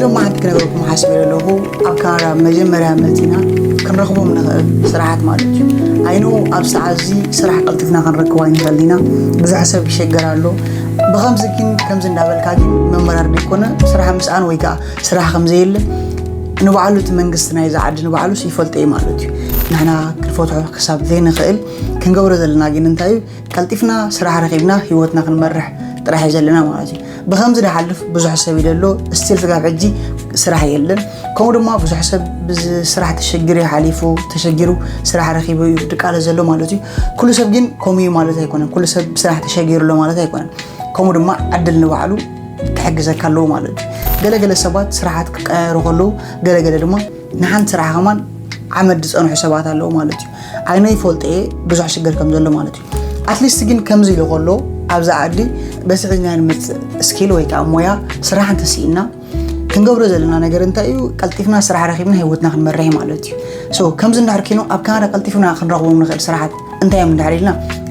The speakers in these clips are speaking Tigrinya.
ሎም መዓልቲ ክነገርኩም ሓስበ ኣለኹ። ኣብ ካናዳ መጀመርያ መፂና ክንረኽቦም ንኽእል ስራሓት ማለት እዩ። ኣይኖ ኣብ ሰዓት እዚ ስራሕ ቀልጢፍና ክንረክብ ኣይንኽእል ኢና። ብዙሕ ሰብ ይሸገር ኣሎ። ብኸምዚ ግን ከምዚ እንዳበልካ ግን መመራር ዘይኮነ ስራሕ ምስኣን ወይ ከዓ ስራሕ ከምዘየለ ንባዕሉ እቲ መንግስቲ ናይዚ ዓዲ ንባዕሉስ ይፈልጦ እዩ ማለት እዩ። ንሕና ክንፈትሖ ክሳብ ዘይንኽእል ክንገብሮ ዘለና ግን እንታይ እዩ? ቀልጢፍና ስራሕ ረኺብና ህይወትና ክንመርሕ ጥራሕ እዩ ዘለና ማለት እዩ። ብኸምዚ ዝሓልፍ ብዙሕ ሰብ እዩ ዘሎ። ስቲል ስጋብ ሕጂ ስራሕ የለን። ከምኡ ድማ ብዙሕ ሰብ ብዚ ስራሕ ተሸጊሩ እዩ ሓሊፉ፣ ተሸጊሩ ስራሕ ረኺቡ እዩ ድቃለ ዘሎ ማለት እዩ። ኩሉ ሰብ ግን ከምኡ እዩ ማለት ኣይኮነን። ኩሉ ሰብ ብስራሕ ተሸጊሩ ኣሎ ማለት ኣይኮነን። ከምኡ ድማ ዕድል ንባዕሉ ክሕግዘካ ኣለዎ ማለት እዩ። ገለገለ ሰባት ስራሓት ክቀያየሩ ከለዉ፣ ገለገለ ድማ ንሓንቲ ስራሕ ከማን ዓመት ዝፀንሑ ሰባት ኣለዉ ማለት እዩ። ኣይኖ ይፈልጦ እየ ብዙሕ ሽግር ከም ዘሎ ማለት እዩ። ኣትሊስት ግን ከምዚ ኢሉ ከሎ ኣብዛ ዓዲ በዚ ሒዝና ንመፅእ ስኪል ወይ ከዓ ሞያ ስራሕ እንተስኢና ክንገብሮ ዘለና ነገር እንታይ እዩ? ቀልጢፍና ስራሕ ረኺብና ህይወትና ክንመርሕ እዩ ማለት እዩ። ሶ ከምዚ እንድሕር ኮይኑ ኣብ ካናዳ ቀልጢፍና ክንረኽቦም ንኽእል ስራሓት እንታይ እዮም እንድሕር ኢልና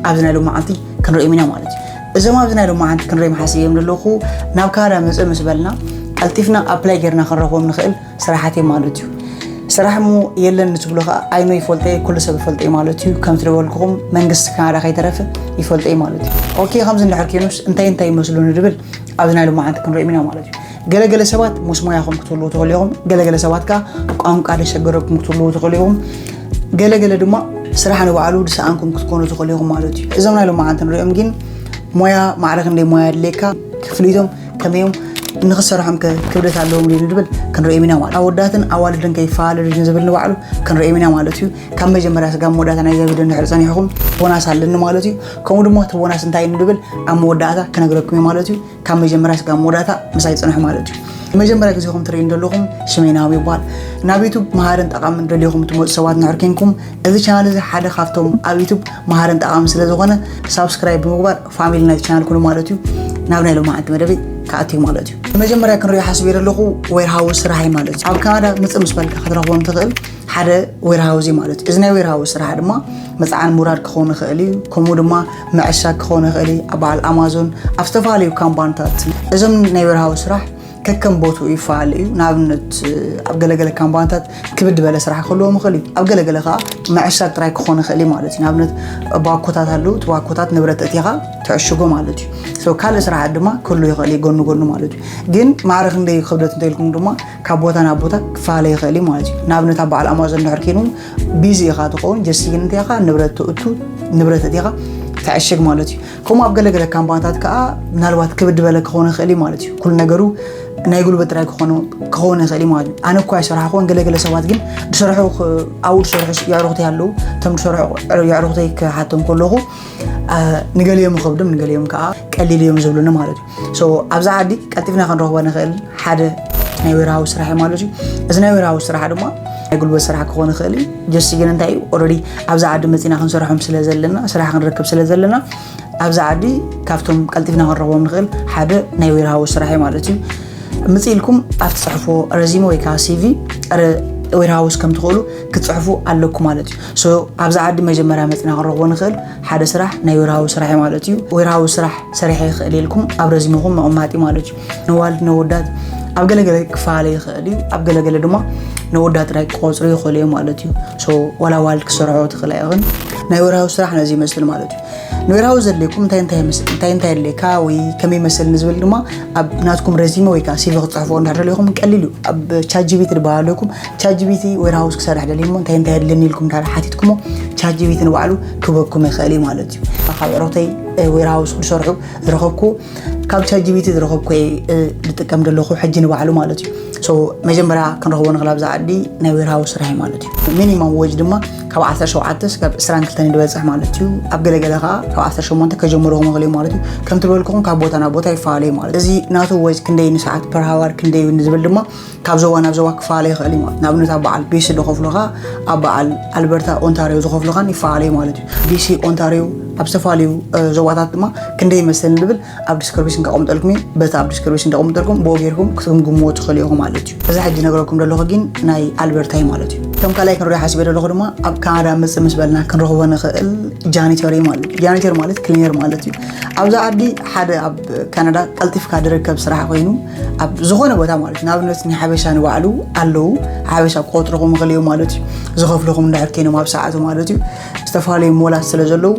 ኣብዚ ናይ ሎም መዓልቲ ክንሪኦም ኢና ማለት እዩ። እዞም ኣብዚ ናይ ሎም መዓልቲ ክንሪኦም ሓሲብ እዮም ዘለኹ ናብ ካናዳ መፅእ ምስ በልና ቀልጢፍና ኣፕላይ ጌርና ክንረኽቦም ንኽእል ስራሓት እዮም ማለት እዩ። ስራሕ እሞ የለን ንትብሎ ከዓ ኣይኖ ይፈልጠ ኩሉ ሰብ ይፈልጠ እዩ ማለት እዩ። ከምቲ ዝበልኩኹም መንግስቲ ካናዳ ከይተረፈ ይፈልጠ እዩ ማለት እዩ። ኦኬ ከምዚ እንድሕር ኮይኑስ እንታይ እንታይ ይመስሉ ንድብል ኣብዚ ናይ ሎም መዓልቲ ክንሪኦም ኢና ማለት እዩ። ገለገለ ሰባት ምስ ሞያኹም ክትህልዉ ትኽእሉ ኢኹም። ገለገለ ሰባት ከዓ ቋንቋ ደሸገረኩም ክትህልዉ ትኽእሉ ኢኹም። ገለገለ ድማ ስራሕ ንባዕሉ ዝሰኣንኩም ክትኮኑ ትኽእሉ ኢኹም ማለት እዩ። እዞም ናይ ሎም መዓልቲ ንሪኦም ግን ሞያ ማዕረ ክንደይ ሞያ ኣድልየካ ክፍሊቶም ከመዮም ንክሰርሖም ከ ክብደት ኣለዎም ድዩ ንድብል ክንሪኦም ኢና ማለት ኣወዳትን ኣዋልድን ከይፈላለ ድዩ ንዝብል ንባዕሉ ክንሪኦም ኢና ማለት እዩ። ካብ መጀመርያ ስጋብ መወዳእታ ናይ ቪድዮ እንድሕር ፀኒሕኩም ቦናስ ኣለኒ ማለት እዩ። ከምኡ ድማ እቲ ቦናስ እንታይ እዩ ንድብል ኣብ መወዳእታ ክነግረኩም እዩ ማለት እዩ። ካብ መጀመርያ ስጋብ መወዳእታ ምሳይ ፅንሑ ማለት እዩ። መጀመርያ ግዜኹም ትርእዩ ዘለኹም ሽመይ ናሆም ይበሃል። ናብ ዩቱብ መሃርን ጠቓምን ደልዮኹም ትመፁ ሰባት እንድሕር ኮንኩም እዚ ቻናል እዚ ሓደ ካብቶም ኣብ ዩቱብ መሃርን ጠቓምን ስለ ዝኾነ ሳብስክራይብ ብምግባር ፋሚሊ ናይቲ ቻናል ኩኑ ማለት እዩ። ናብ ናይ ሎማዓንቲ መደበይ ክኣቱ እዩ ማለት እዩ። መጀመርያ ክንሪኦ ሓስበ ዘለኹ ዌርሃውስ ስራሕ እዩ ማለት እዩ። ኣብ ካናዳ ምፅእ ምስ በልካ ክትረኽቦም ትኽእል ሓደ ዌርሃውስ እዩ ማለት እዩ። እዚ ናይ ዌርሃውስ ስራሕ ድማ ምፅዓን ምውራድ ክኸውን ይኽእል እዩ። ከምኡ ድማ ምዕሻግ ክኸውን ይኽእል እዩ። ኣብ በዓል ኣማዞን ኣብ ዝተፈላለዩ ካምፓኒታት እዞም ናይ ዌርሃውስ ስራሕ ከከም ቦትኡ ይፈላለ እዩ። ንኣብነት ኣብ ገለገለ ካምፓኒታት ክብድ በለ ስራሕ ክህልዎም ይኽእል እዩ። ኣብ ገለገለ ከዓ ምዕሻግ ጥራይ ክኾን ይኽእል እዩ ማለት እዩ። ንኣብነት ባኮታት ኣለዉ። እቲ ባኮታት ንብረት እቲኻ ትዕሽጎ ማለት እዩ። ሶ ካልእ ስራሓት ድማ ክህሉ ይኽእል እዩ ጎኑ ጎኑ ማለት እዩ። ግን ማዕረ ክንደይ ክብደት እንተኢልኩም ድማ ካብ ቦታ ናብ ቦታ ክፈላለ ይኽእል እዩ ማለት እዩ። ንኣብነት ኣብ በዓል ኣማዞን እንድሕር ኮይኑ ቢዚ ኢኻ ትኸውን ጀስቲ ግን እንታይ ኢኻ ንብረት ትእቱ ንብረት እቲኻ ትዕሽግ ማለት እዩ። ከምኡ ኣብ ገለገለ ካምፓኒታት ከዓ ምናልባት ክብድ በለ ክኾን ይኽእል እዩ ማለት እዩ። ኩሉ ነገሩ ናይ ጉልበት ጥራይ ክኾኑ ክኸውን ይኽእል እዩ ማለት እዩ። ኣነ እኳ ኣይሰራሕኩን ገለገለ ሰባት ግን ዝሰርሑ ክ- ኣብኡ ዝሰርሑ የዕሩኽተይ ኣለዉ። እቶም ዝሰርሑ የዕሩኽተይ ክሓቶም ከለኹ ኣ፣ ንገሊኦም ይኸብድም ንገሊኦም ከዓ ቀሊል እዮም ዝብሉኒ ማለት እዩ። ሶ ኣብዛ ዓዲ ቀልጢፍና ክንረኽቦ ንኽእል ሓደ ናይ ዌርሃውስ ስራሕ እዩ ማለት እዩ። እዚ ናይ ዌርሃውስ ስራሕ ድማ ናይ ጉልበት ስራሕ ክኾን ይኽእል እዩ። ጀስቲ ግን እንታይ እዩ ኦልሬዲ ኣብዛ ዓዲ መፂና ክንሰርሖም ስለ ዘለና ስራሕ ክንረክብ ስለ ዘለና ኣብዛ ዓዲ ካብቶም ቀልጢፍና ክንረኽቦም ንኽእል ሓደ ናይ ዌርሃውስ ስራሕ እዩ ማለት እዩ። ምፅእ ኢልኩም ኣብቲ ፅሕፎ ረዚሞ ወይ ከዓ ሲቪ ዌርሃውስ ከም ትኽእሉ ክትፅሕፉ ኣለኩም ማለት እዩ። ሶ ኣብዛ ዓዲ መጀመርያ መፂና ክንረኽቦ ንኽእል ሓደ ስራሕ ናይ ዌርሃውስ ስራሕ እዩ ማለት እዩ። ዌርሃውስ ስራሕ ሰሪሐ ይኽእል ኢልኩም ኣብ ረዚሞኹም ምቕማጥ እዩ ማለት እዩ። ነዋልድ ነወዳት ኣብ ገለገለ ክፈላለ ይኽእል እዩ። ኣብ ገለገለ ድማ ነወዳት ጥራይ ክቆፅሩ ይኽእሉ እዮም ማለት እዩ። ሶ ዋላ ዋልድ ክሰርሖ ትኽእላ ኢኽን። ናይ ዌርሃውስ ስራሕ ነዚ ይመስል ማለት እዩ። ንዌርሃውስ ዘድልየኩም እንታይ እንታይ ይመስል እንታይ እንታይ የድልየካ ወይ ከመይ ይመስል ንዝብል ድማ ኣብ ናትኩም ረዚመ ወይ ከዓ ሲቪ ክትፅሕፎ እንድሕር ደሊኹም ቀሊል እዩ። ኣብ ቻት ጂ ቢ ቲ ዝበሃል ኣለኩም። ቻት ጂ ቢ ቲ ዌርሃውስ ክሰርሕ ደልየ እሞ እንታይ እንታይ የድልየኒ ኢልኩም እንድሕር ሓቲትኩሞ ቻት ጂ ቢ ቲ ንባዕሉ ክበኩም ይኽእል እዩ ማለት እዩ። ካብ ዕሩኽተይ ዌርሃውስ ዝሰርሑ ዝረኸብኩ ካብ ቻት ጂ ቢ ቲ ዝረኸብኩ እየ ዝጥቀም ዘለኹ ሕጂ ንባዕሉ ማለት እዩ። ሶ መጀመርያ ክንረኽቦ ንኽእል ኣብዛ ዓዲ ናይ ዌርሃውስ ስራሕ እዩ ማለት እዩ። ሚኒማም ወጅ ድማ ካብ ዓሰርተ ሸውዓተ ስጋብ ዕስራን ክልተን ዝበፅሕ ማለት እዩ። ኣብ ገለገለ ከዓ ካብ ዓሰርተ ሸሞንተ ከጀምሩ ክኽእሉ ማለት እዩ። ከምቲ ዝበልኩኹም ካብ ቦታ ናብ ቦታ ይፈላለ እዩ ማለት እዩ። እዚ ናቱ ወጅ ክንደይ ንሰዓት ፐር ሃዋር ክንደይ እዩ ንዝብል ድማ ካብ ዞባ ናብ ዞባ ክፈላለ ይኽእል እዩ ማለት እዩ። ንኣብነት ኣብ በዓል ቢ ሲ ዝኸፍሉኻ ኣብ በዓል ኣልበርታ ኦንታሪዮ ዝኸፍሉኻን ይፈላለ እዩ ማለት እዩ። ቢ ሲ ኦንታሪዮ ኣብ ዝተፈላለዩ እ፣ ዞባታት ድማ ክንደይ ይመስል ንብል ኣብ ዲስክሪፕሽን ከቐምጠልኩም እዩ። በቲ ኣብ ዲስክሪፕሽን ከቐምጠልኩም ብኡ ጌርኩም ክትግምግምዎ ትኽእሉ ኢኹም ማለት እዩ። እዚ ሕጂ ነገረኩም ዘለኹ ግን ናይ ኣልበርታ እዩ ማለት እዩ። ከም ካልኣይ ክንሪኦ ሓሲበ ዘለኹ ድማ ኣብ ካናዳ ምጽእ ምስ በልና ክንረኽቦ ንኽእል ጃኒተር እዩ ማለት እዩ። ጃኒተር ማለት ክሊነር ማለት እዩ። ኣብዚ ዓዲ ሓደ ኣብ ካናዳ ቀልጢፍካ ዝርከብ ስራሕ ኮይኑ ኣብ ዝኾነ ቦታ ማለት እዩ። ንኣብነት ናይ ሓበሻ ንባዕሉ ኣለዉ። ሓበሻ ክቆጥርኹም ይኽእሉ እዮም ማለት እዩ። ዝኸፍልኹም እንድሕር ኮይኖም ኣብ ሰዓቱ ማለት እዩ። ዝተፈላለዩ ሞላት ስለ ዘለዉ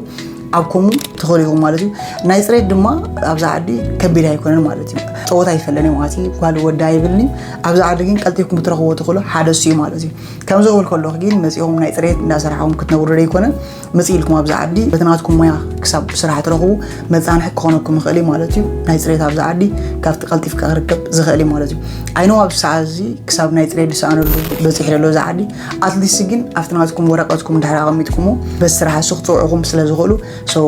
ኣብ ከምኡ ትኽእሉ ኢኹም ማለት እዩ። ናይ ፅሬት ድማ ኣብዛ ዓዲ ከቢድ ኣይኮነን ማለት እዩ። ፀወታ ኣይፈለኒ ማለት እዩ። ጓል ወዲ ኣይብልኒ። ኣብዛ ዓዲ ግን ቀልጢፍኩም ክትረኽቦ ትኽእሉ ሓደ እሱ እዩ ማለት እዩ። ከምዚ ክብል ከለኹ ግን መፂኹም ናይ ፅሬት እንዳሰራሕኹም ክትነብሩ ዶ ኣይኮነን። መፂ ኢልኩም ኣብዛ ዓዲ በቲ ናትኩም ሞያ ክሳብ ስራሕ ትረኽቡ መፃንሒ ክኾነኩም ይኽእል እዩ ማለት እዩ። ናይ ፅሬት ኣብዛ ዓዲ ካብቲ ቀልጢፍካ ክርከብ ዝኽእል እዩ ማለት እዩ። ኣይነው ኣብዚ ሰዓት እዚ ክሳብ ናይ ፅሬት ዝሰኣነሉ በፂሑ ዘሎ እዚ ዓዲ ኣትሊስት ግን ኣብቲ ናትኩም ወረቐትኩም እንድሕር ኣቐሚጥኩሞ በዚ ስራሕ እሱ ክትፅውዕኹም ስለ ዝኽእሉ so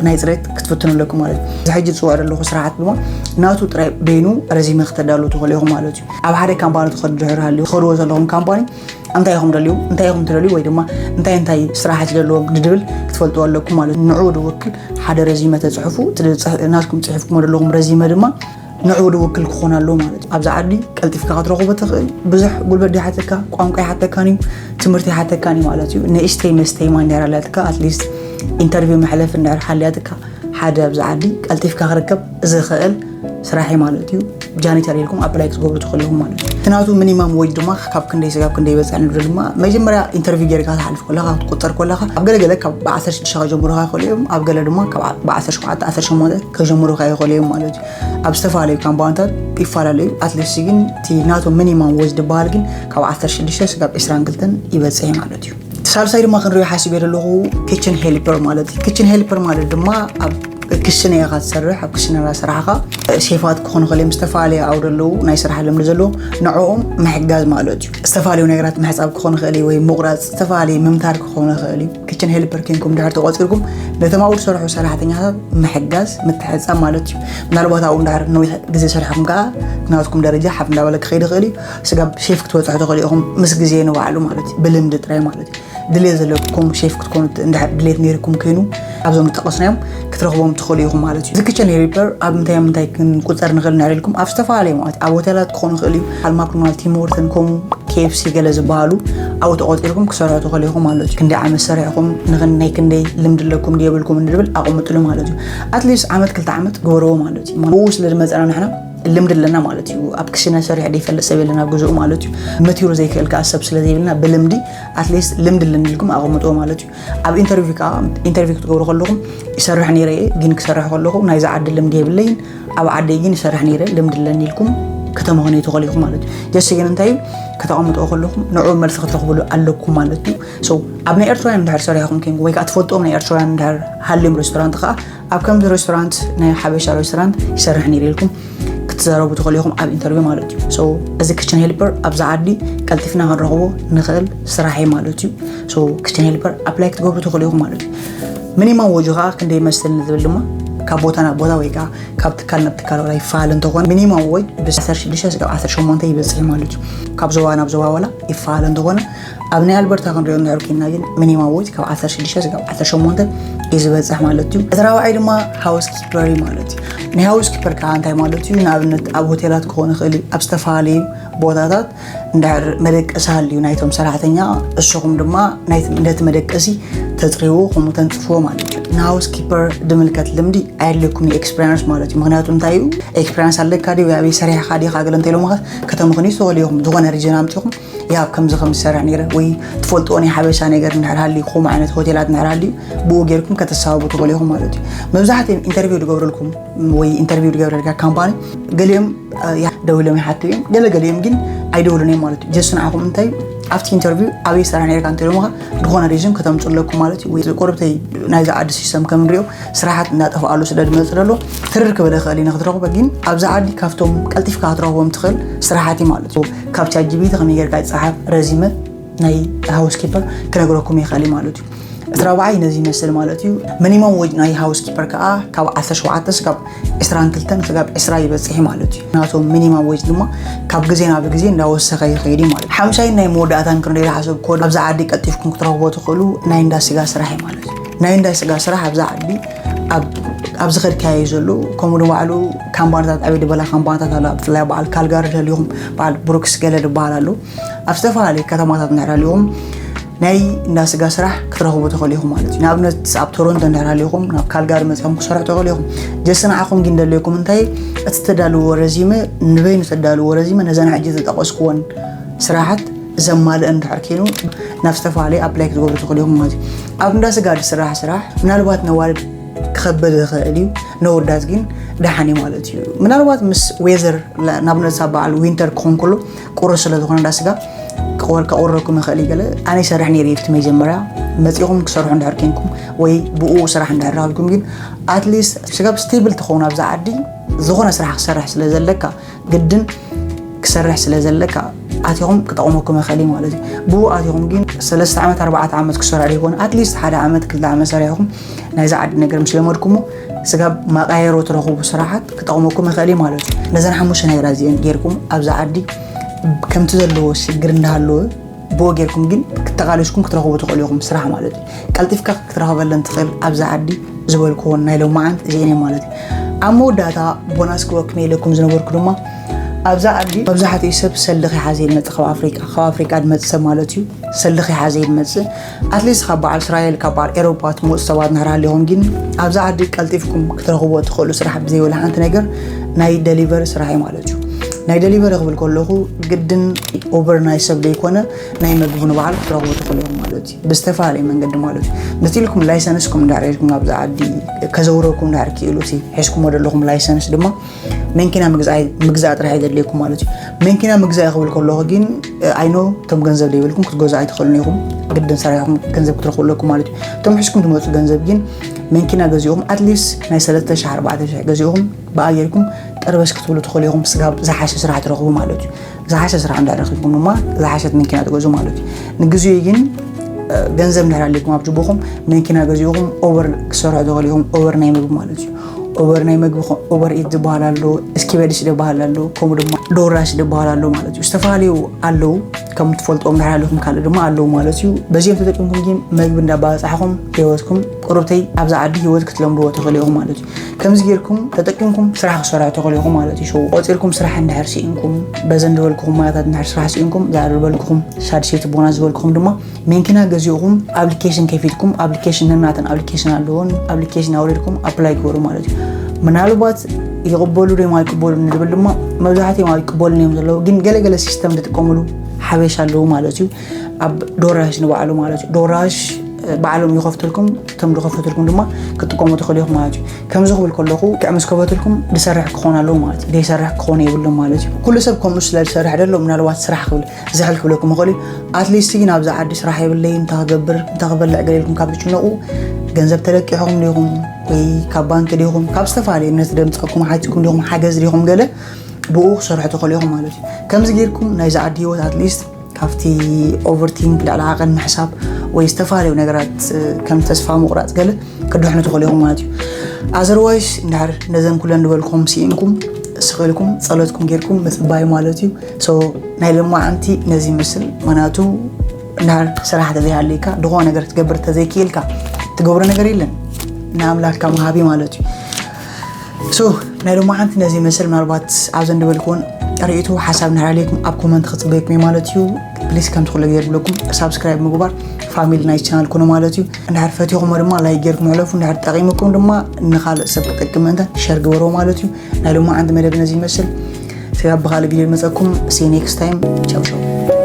ናይ ፅሬት ክትፍትኑ ኣለኩም ማለት እዩ። እዚ ሕጂ ዝፅውዕ ዘለኹ ስራሓት ድማ ናቱ ጥራይ በይኑ ረዚመ ክተዳሉ ትኽእሉ ኢኹም ማለት እዩ። ኣብ ሓደ ካምፓኒ ትኸዱ ድሕር ሃልዩ ትኸድዎ ዘለኹም ካምፓኒ እንታይ ኢኹም ደልዩ እንታይ ኢኹም ትደልዩ ወይ ድማ እንታይ እንታይ ስራሓት ዘለዎም ንድብል ክትፈልጡ ኣለኩም ማለት እዩ። ንዕኡ ድውክል ሓደ ረዚመ ተፅሕፉ እቲ ናትኩም ፅሒፍኩም ዘለኹም ረዚመ ድማ ንዕኡ ድውክል ክኾን ኣለዎ ማለት እዩ። ኣብዚ ዓዲ ቀልጢፍካ ክትረኽቦ ትኽእል። ብዙሕ ጉልበት ይሓተካ፣ ቋንቋ ይሓተካን እዩ፣ ትምህርቲ ይሓተካን እዩ ማለት እዩ። ንእሽተይ መስተይ ማንዴራ ኣለትካ ኣትሊስት ኢንተርቪው መሕለፍ እንድሕር ሓልያትካ ሓደ ኣብዚ ዓዲ ቀልጢፍካ ክርከብ ዝኽእል ስራሕ እዩ ማለት እዩ። ጃኒተር ኢልኩም ኣፕላይ ክትገብሩ ትኽእሉ ኢኹም ማለት እዩ። እቲ ናቱ ሚኒማም ወጅ ድማ ካብ ክንደይ ስጋብ ክንደይ ይበፅሕ ንብል ድማ መጀመርያ ኢንተርቪው ጌርካ ትሓልፍ ከለካ ክትቁፀር ከለካ ኣብ ገለገለ ካብ ብ ዓሰርተ ሽዱሽተ ከጀምሩካ ይኽእሉ እዮም። ኣብ ገለ ድማ ካብ ብ ዓሰርተ ሸውዓተ ዓሰርተ ሸሞንተ ከጀምሩካ ይኽእሉ እዮም ማለት እዩ። ኣብ ዝተፈላለዩ ካምፓኒታት ይፈላለዩ። ኣትሊስት ግን እቲ ናቶም ሚኒማም ወጅ ዝበሃል ግን ካብ ዓሰርተ ሽዱሽተ ስጋብ ዕስራን ክልተን ይበፅሕ ማለት እዩ። እቲ ሳልሳይ ድማ ክንሪኦ ሓሲበ ዘለኹ ኪችን ሄልፐር ማለት እዩ። ኪችን ሄልፐር ማለት ድማ ኣብ ክሽነ ኢኻ ትሰርሕ። ኣብ ክሽነ እናሰራሕኻ ሼፋት ክኾኑ ይኽእሉ እዮም። ዝተፈላለዩ ዓውዲ ኣለዉ ናይ ስራሕ ልምዲ ዘለዎም ንዕኦም ምሕጋዝ ማለት እዩ። ዝተፈላለዩ ነገራት ምሕፃብ ክኾኑ ይኽእል እዩ ወይ ምቑራፅ ዝተፈላለዩ ምምታር ክኾኑ ይኽእል እዩ። ኪችን ሄልፐር ኬንኩም ድሕር ተቖፂርኩም ነቶም ኣብኡ ዝሰርሑ ሰራሕተኛታት ምሕጋዝ ምትሕፃብ ማለት እዩ። ምናልባት ኣብኡ እንድሕር ነዊሕ ግዜ ሰሪሕኩም ከዓ ናትኩም ደረጃ ሓፍ እንዳበለ ክኸይድ ይኽእል እዩ። ስጋብ ሼፍ ክትበፅሑ ትኽእሉ ኢኹም ምስ ግዜ ንባዕሉ ማለት እዩ። ብልምዲ ጥራይ ማለት እዩ። ድሌት ዘለኩም ሼፍ ክትኮኑ እንድሕር ድሌት ነይርኩም ኮይኑ ኣብዞም ዝጠቐስናዮም ክትረኽቦም ትኽእሉ ኢኹም ማለት እዩ። እዚ ኪችን ሄልፐር ኣብ ምንታይ ኣብ ምንታይ ክንቁፀር ንኽእል ንዕል ኢልኩም ኣብ ዝተፈላለዩ ማለት ኣብ ሆቴላት ክኾኑ ይኽእል እዩ። ኣብ ማክዶናልድ ቲም ሆርተን ከምኡ ኬኤፍሲ ገለ ዝበሃሉ ኣብኡ ተቖፂርኩም ክሰርሑ ትኽእሉ ኢኹም ማለት እዩ። ክንደይ ዓመት ሰሪሕኹም ንክን ናይ ክንደይ ልምዲ ኣለኩም ድየብልኩም እንድብል ኣቐምጥሉ ማለት እዩ። ኣትሊስት ዓመት ክልተ ዓመት ግበርዎ ማለት እዩ። ብኡ ስለ ዝመፀና ንሕና ልምዲ ኣለና ማለት እዩ። ኣብ ክሽነ ሰሪሕ ዘይፈልጥ ሰብ የለን ኣብ ግዝኡ ማለት እዩ። መቲሩ ዘይክእል ከዓ ሰብ ስለ ዘይብልና ብልምዲ ኣትሊስት ልምዲ ኣለኒ ኢልኩም ኣቐምጥዎ ማለት እዩ። ኣብ ኢንተርቪው ከዓ ኢንተርቪው ክትገብሩ ከለኹም ይሰርሕ ነይረ እየ ግን ክሰርሕ ከለኹ ናይዚ ዓዲ ልምዲ የብለይን ኣብ ዓደይ ግን ይሰርሕ ነይረ ልምዲ ኣለኒ ኢልኩም ከተመኽንዩ ትኽእሉ ኢኹም ማለት እዩ። ጀስት ግን እንታይ እዩ ከተቐምጥዎ ከለኹም ንዕኡ መልሲ ክትረኽብሉ ኣለኩም ማለት እዩ። So ኣብ ናይ ኤርትራውያን እንድሕር ሰሪሕኹም ኮይንኩም ወይ ከዓ ትፈልጥዎም ናይ ኤርትራውያን እንድሕር ሃልዮም ሬስቶራንት ከዓ ኣብ ከምዚ ሬስቶራንት ናይ ሓበሻ ሬስቶራንት ይሰርሕ ነይረ ኢልኩም ክትዛረቡ ትኽእሉ ኢኹም ኣብ ኢንተርቪው ማለት እዩ። So እዚ ክችን ሄልፐር ኣብዚ ዓዲ ቀልጢፍና ክንረኽቦ ንኽእል ስራሕ እዩ ማለት እዩ። So ክችን ሄልፐር ኣፕላይ ክትገብሩ ትኽእሉ ኢኹም ማለት እዩ። ሚኒማም ወጅ ከዓ ክንደይ ይመስል ንዝብል ድማ ካብ ቦታ ናብ ቦታ ወይ ከዓ ካብ ትካል ናብ ትካል ዋላ ይፈላለ እንተኾነ ሚኒማም ወጅ ብ ዓሰርተ ሽዱሽተ ስጋብ ዓሰርተ ሸሞንተ ይበፅሕ ማለት እዩ። ካብ ዞባ ናብ ዞባ ዋላ ይፈላለ እንተኾነ ኣብ ናይ ኣልበርታ ክንሪኦ እንድሕር ኮይንና ግን ሚኒማም ወጅ ካብ ዓሰርተ ሽዱሽተ ስጋብ ዓሰርተ ሸሞንተ እዩ ዝበፅሕ ማለት እዩ። እቲ ራብዓይ ድማ ሃውስ ኪፐር እዩ ማለት እዩ። ናይ ሃውስ ኪፐር ከዓ እንታይ ማለት እዩ? ንኣብነት ኣብ ሆቴላት ክኾን ይኽእል እዩ፣ ኣብ ዝተፈላለዩ ቦታታት እንድሕር መደቀሲ ሃልዩ ናይቶም ሰራሕተኛ እስኹም ድማ ናይቲ ነቲ መደቀሲ ተፅርይዎ ከምኡ ተንፅፍዎ ማለት እዩ። ንሃውስ ኪፐር ዝምልከት ልምዲ ኣየድልየኩም እዩ ኤክስፒሪንስ ማለት እዩ። ምክንያቱ እንታይ እዩ ኤክስፒሪንስ ኣለካ ድዩ ወይ ኣበይ ሰሪሕካ ዲኻ ገለ እንተኢሎምኻ ከተምኽንዩ ትኽእሉ ኢኹም። ዝኾነ ሪዝን ኣምፂኹም ያ ከምዚ ከም ዝሰርሕ ነይረ ወይ ትፈልጥዎ ናይ ሓበሻ ነገር እንድሕር ሃልዩ ከምኡ ዓይነት ሆቴላት እንድሕር ሃልዩ ብኡ ጌርኩም ከተሳብቡ ትኽእሉ ኢኹም ማለት እዩ። መብዛሕትኦም ኢንተርቪው ዝገብረልኩም ወይ ኢንተርቪው ዝገብረልካ ካምፓኒ ገሊኦም ደው ኢሎም ይሓቱ እዮም። ገለገሊኦም ግን ኣይደውሉን እዮም ማለት እዩ። ጀስት ንዓኹም እንታይ ኣብቲ ኢንተርቪው ኣበይ ሰራሕ ነርካ እንተኢሎምኻ ዝኾነ ሪዝን ከተምፁ ኣለኩም ማለት እዩ። ወይ ቆርብተይ ናይዚ ዓዲ ሲስተም ከም ንሪኦ ስራሓት እንዳጠፍኣሉ ስለ ዝመፅእ ዘሎ ትርር ክበለ ይኽእል እዩ ንክትረኽቦ። ግን ኣብዚ ዓዲ ካብቶም ቀልጢፍካ ክትረኽቦም ትኽእል ስራሓት እዩ ማለት እዩ። ካብ ቻት ጂፒቲ ከመይ ጌርካ ይፀሓፍ ረዚመ ናይ ሃውስ ኪፐር ክነግረኩም ይኽእል እዩ ማለት እዩ። እቲ ራብዓይ ነዚ ይመስል ማለት እዩ። ሚኒመም ወጅ ናይ ሃውስ ኪፐር ከዓ ካብ ዓሰርተ ሸውዓተ ስጋብ ዕስራን ክልተን ስጋብ ዕስራ ይበፅሕ ማለት እዩ። ናቶም ሚኒማም ወጅ ድማ ካብ ግዜ ናብ ግዜ እንዳወሰኸ ይኸይድ እዩ ማለት እዩ። ሓምሻይን ናይ መወዳእታን ክንሪኦ ዝሓሰብኩዎ ኣብዚ ዓዲ ቀልጢፍኩም ክትረኽቦ ትኽእሉ ናይ እንዳ ስጋ ስራሕ እዩ ማለት እዩ። ናይ እንዳ ስጋ ስራሕ ኣብዛ ዓዲ ኣብ- ኣብ ዝኸድካዮ እዩ ዘሎ። ከምኡ ንባዕሉ ካምፓኒታት፣ ዕብይ ዝበላ ካምፓኒታት ኣሎ። ብፍላይ በዓል ካልጋሪ ተልይኹም፣ በዓል ብሩክስ ገለ ዝበሃል ኣሎ። ኣብ ዝተፈላለዩ ከተማታት እንድሕር ሃልይኹም ናይ እንዳ ስጋ ስራሕ ክትረኽቡ ትኽእሉ ኢኹም ማለት እዩ። ንኣብነት ኣብ ቶሮንቶ እንድሕር ሃልይኹም ናብ ካልጋሪ መፂኹም ክሰርሑ ትኽእሉ ኢኹም። ጀስ ንዓኹም ግን ደልየኩም እንታይ፣ እቲ ተዳልዎ ረዚመ፣ ንበይኑ ተዳልዎ ረዚመ ነዘን ሕጂ ዝጠቐስኩወን ስራሓት ዘማልአ እንድሕር ኮይኑ ናብ ዝተፈላለዩ ኣፕላይ ክትገብሩ ትኽእሉ ኢኹም ማለት እዩ። ኣብ እንዳ ስጋ ዝስራሕ ስራሕ ምናልባት ነዋልድ ክኸብድ ይኽእል እዩ፣ ነወዳት ግን ደሓን እዩ ማለት እዩ። ምናልባት ምስ ዌዘር ንኣብነት ሳብ በዓል ዊንተር ክኾን ከሎ ቁሩብ ስለ ዝኾነ እንዳ ስጋ ክቆር- ከቆረኩም ይኽእል እዩ። ገለ ኣነ ይሰርሕ ነይረ ኣብቲ መጀመርያ መፂኹም ክሰርሑ እንድሕር ኮንኩም ወይ ብኡ ስራሕ እንድሕር ረኺብኩም ግን ኣትሊስት ስጋብ ስቴብል ትኸውን ኣብዛ ዓዲ ዝኾነ ስራሕ ክሰርሕ ስለ ዘለካ ግድን ክሰርሕ ስለ ዘለካ ኣቲኹም ክጠቕመኩም ይኽእል እዩ ማለት እዩ። ብኡ ኣቲኹም ግን ሰለስተ ዓመት ኣርባዕተ ዓመት ክሰርሑ ዘይኮነ ኣትሊስት ሓደ ዓመት ክልተ ዓመት ሰሪሕኹም ናይዛ ዓዲ ነገር ምስ ለመድኩሞ ስጋብ ማቃየሮ ትረኽቡ ስራሓት ክጠቕመኩም ይኽእል እዩ ማለት እዩ። ነዘን ሓሙሽተ ነገራት እዚአን ጌርኩም ኣብዛ ዓዲ ከምቲ ዘለዎ ሽግር እንዳሃለወ ብኡ ጌርኩም ግን ክተቃለስኩም ክትረኽቡ ትኽእሉ ኢኹም ስራሕ ማለት እዩ። ቀልጢፍካ ክትረኽበለን ትኽእል ኣብዛ ዓዲ ዝበልኩዎን ናይ ሎማዓንት እዚአን እየን ማለት እዩ። ኣብ መወዳእታ ቦናስ ክበኩም ኢለኩም ዝነበርኩ ድማ ኣብዛ ዓዲ መብዛሕትኡ ሰብ ሰልኺ ሓዘ ይመፅእ ካብ ኣፍሪቃ ካብ ኣፍሪቃ ዝመፅእ ሰብ ማለት እዩ። ሰልኺ ሓዘ ይመፅእ ኣትሊስት ካብ በዓል እስራኤል ካብ በዓል ኤሮፓ ትመፁ ሰባት እንድሕር ሃሊኹም ግን ኣብዛ ዓዲ ቀልጢፍኩም ክትረኽብዎ ትኽእሉ ስራሕ ብዘይወላ ሓንቲ ነገር ናይ ደሊቨሪ ስራሕ እዩ ማለት እዩ። ናይ ደሊቨሪ ክብል ከለኹ ግድን ኦቨር ናይ ሰብ ዘይኮነ ናይ መግቢ ንባዕሉ ክትረኽቡ ትኽእሉ ኢኹም ማለት እዩ። ብዝተፈላለየ መንገዲ ማለት እዩ። መፂልኩም ላይሰንስኩም እንድሕር ሒዝኩም ናብዛ ዓዲ ከዘውረኩም እንድሕር ክኢሉ እቲ ሒዝኩሞ ዘለኹም ላይሰንስ ድማ መንኪና ምግዛእ ጥራሕ የድልየኩም ማለት እዩ። መንኪና ምግዛእ ክብል ከለኹ ግን ኣይኖ እቶም ገንዘብ ዘይብልኩም ክትገዙ ኣይትኽእሉን ኢኹም። ግድን ሰሪሕኩም ገንዘብ ክትረኽቡ ኣለኩም ማለት እዩ። እቶም ሒዝኩም ትመፁ ገንዘብ ግን መንኪና ገዚእኹም ኣትሊስት ናይ ሰለስተ ሽሕ ኣርባዕተ ሽሕ ገዚእኹም ብኣ ጌርኩም ጠርበስ ክትብሉ ትኽእሉ ኢኹም። ስጋብ ዝሓሸ ስራሕ ትረኽቡ ማለት እዩ። ዝሓሸ ስራሕ እንዳ ረኺብኩም ድማ ዝሓሸት መንኪና ትገዙ ማለት እዩ። ንግዜኡ ግን ገንዘብ እንድሕር ኣለኩም ኣብ ጅቡኹም መንኪና ገዚእኹም ኦቨር ክሰርሑ ትኽእሉ ኢኹም። ኦቨር ናይ ምግቢ ማለት እዩ። ኦቨር ናይ ምግቢ ኦቨር ኢት ዝበሃል ኣሎ፣ ስኪበዲሽ ዝበሃል ኣሎ፣ ከምኡ ድማ ዶራሽ ዝበሃል ኣሎ ማለት እዩ። ዝተፈላለዩ ኣለዉ ከም ትፈልጥዎም እንድሕር ኣለኹም ካልእ ድማ ኣለዉ ማለት እዩ። በዚኦም ተጠቂምኩም ግን መግቢ እንዳባፃሕኹም ህይወትኩም ቁሩብተይ ኣብዛ ዓዲ ህይወት ክትለምድዎ ትኽእሉ ኢኹም ማለት እዩ። ከምዚ ጌርኩም ተጠቂምኩም ስራሕ ክሰርሑ ትኽእሉ ኢኹም ማለት እዩ። ሸው ቆፂርኩም ስራሕ እንድሕር ስኢንኩም በዘን ዝበልኩኹም ማያታት እንድሕር ስራሕ ስኢንኩም ዛዕሪ ዝበልኩኹም ሻድሸይቲ ቦና ዝበልኩኹም ድማ መንኪና ገዚእኹም ኣፕሊኬሽን ከፊትኩም ኣፕሊኬሽን ነናተን ኣፕሊኬሽን ኣለዎን ኣፕሊኬሽን ኣውሪድኩም ኣፕላይ ግበሩ ማለት እዩ። ምናልባት ይቕበሉ ዶ ኣይቅበሉ ንድብል ድማ መብዛሕትኦም ኣይቅበሉን እዮም ዘለዉ። ግን ገለገለ ሲስተም ዝጥቀምሉ ሓበሻ ኣለዉ ማለት እዩ። ኣብ ዶራሽ ንባዕሉ ማለት እዩ። ዶራሽ ባዕሎም ይኸፍትልኩም እቶም ዝኸፈትልኩም ድማ ክትጥቀሙ ትኽእሉ ኢኹም ማለት እዩ። ከምዚ ክብል ከለኹ ክዕ ምስ ከፈትልኩም ዝሰርሕ ክኾን ኣለዎ ማለት እዩ። ዘይሰርሕ ክኾን የብሎም ማለት እዩ። ኩሉ ሰብ ከምኡ ስለ ዝሰርሕ ደሎ ምናልባት ስራሕ ክብል ዝሕል ክብለኩም ይኽእል እዩ። ኣትሊስት ግን ኣብዚ ዓዲ ስራሕ የብለይ እንታይ ክገብር እንታይ ክበልዕ ገለ ኢልኩም ካብ ትጭነቑ ገንዘብ ተለቂሕኹም ዲኹም ወይ ካብ ባንክ ዲኹም ካብ ዝተፈላለዩ እምነት ደምፀኩም ሓቲትኩም ዲኹም ሓገዝ ዲኹም ገለ ብኡ ክሰርሑ ትኽእሉ ኢኹም ማለት እዩ። ከምዚ ጌርኩም ናይዚ ዓዲ ህይወት ኣትሊስት ካብቲ ኦቨርቲንክ ልዕሊ ዓቐን ምሕሳብ ወይ ዝተፈላለዩ ነገራት ከም ተስፋ ምቑራፅ ገለ ክድሕኑ ትኽእሉ ኢኹም ማለት እዩ። ኣዘርዋይስ እንድሕር ነዘን ኩለን ዝበልኩም ስኢንኩም ስኽልኩም ፀሎትኩም ጌርኩም ምፅባይ ማለት እዩ። ሶ ናይ ሎማዓንቲ ነዚ ይመስል። ምኽንያቱ እንድሕር ስራሕ ተዘይሃለይካ ዝኾነ ነገር ክትገብር ተዘይክኢልካ ትገብሮ ነገር የለን ንኣምላክካ መሃቢ ማለት እዩ። ሶ ናይ ሎማዓንቲ ነዚ ይመስል። ምናልባት ኣብዘን ዝበልኩውን ርእይቶ ሓሳብ እንድሕር ኣለኩም ኣብ ኮመንት ክፅበየኩም እዩ ማለት እዩ። ፕሊስ ከምቲ ኩሉ ግዜ ዝብለኩም ሳብስክራይብ ምግባር ፋሚሊ ናይ ቻናል ኩኑ ማለት እዩ። እንድሕር ፈቲኹሞ ድማ ላይክ ጌርኩም ሕለፉ። እንድሕር ጠቒምኩም ድማ ንኻልእ ሰብ ክጠቅም ምእንታን ሸር ግበርዎ ማለት እዩ። ናይ ሎማዓንቲ መደብ ነዚ ይመስል። ስጋብ ብኻልእ ቪድዮ ንመፀኩም። See you next time. ቻው ቻው።